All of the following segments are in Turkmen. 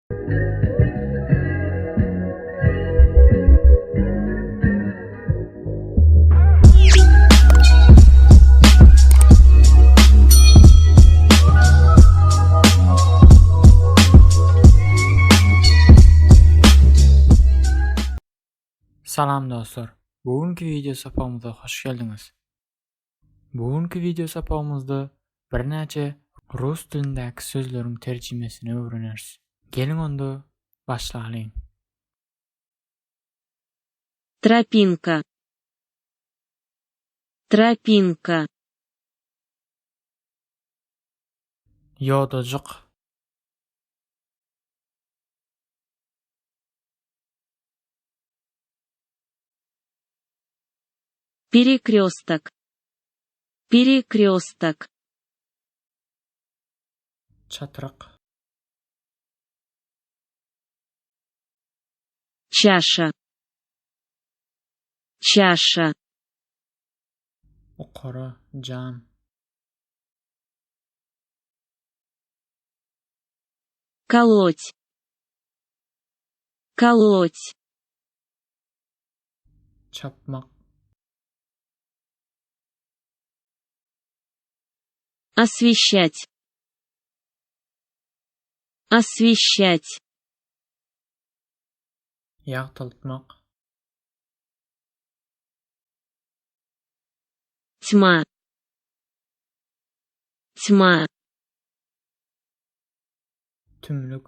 Salam dostlar. Bu günki video sapagymyza hoş geldiňiz. Bu günki video sapagymyzda birnäçe rus dilindäki sözleriň terjimesini öwreneris. Geliň onda başlalyň. Тропинка. Тропинка. Ýodajyk. Перекресток. Перекресток. Çatryk. Чаша. Чаша. Okara, jam. Колоть. Колоть. Çapmak. Освещать. Освещать. Ýagtyltmak. Тьма. Тьма. Tümlük.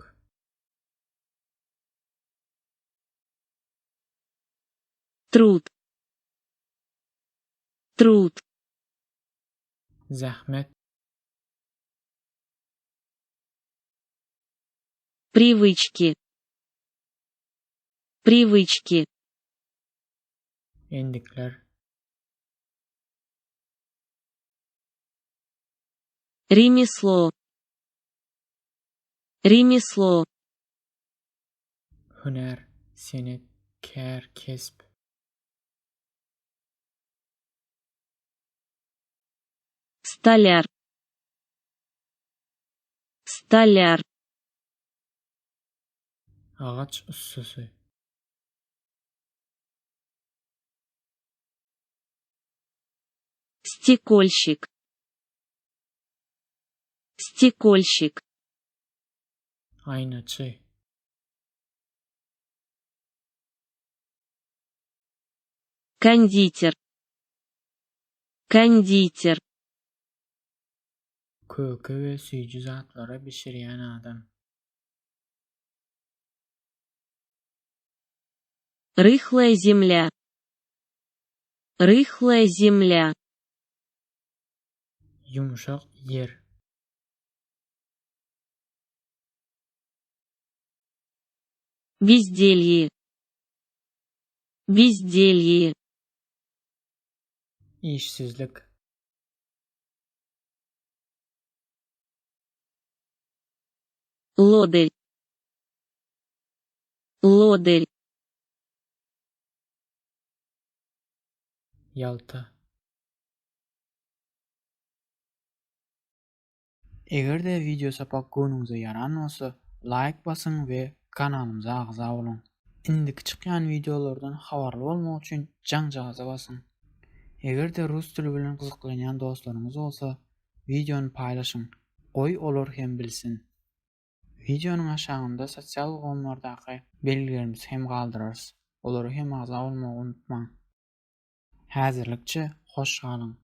Труд. Труд. Zähmet. Привычки. Привычки. Endikler. Ремесло. Ремесло. Hünär, senet, kär, kesp. Столяр. Столяр. Agaç ussasy. Стекольщик. Стекольщик. Aýnaçy. Кондитер. Кондитер. Köke we süýji zatlary bişirýän adam. Рыхлая земля. Рыхлая земля. Ýumşak ýer. Безделье. Безделье. Işsizlik. Лодырь. Лодырь. Ýalta. Eger-de wideo sapak göwnüňize ýaran bolsa, laýk basyň we kanalymyza agza boluň. Indiki çykýan wideolardan habarly bolmak üçin jaňjagaza basyň. Eger-de rus dili bilen gyzyklanýan dostlaryňyz bolsa, wideony paýlaşyň, goý olar hem bilsin. Wideonyň aşagynda sosial ulgamlardaky belgilerimizi hem galdyrarys. Olara hem agza bolmagy unutmaň. Häzirlikçe hoş galyň!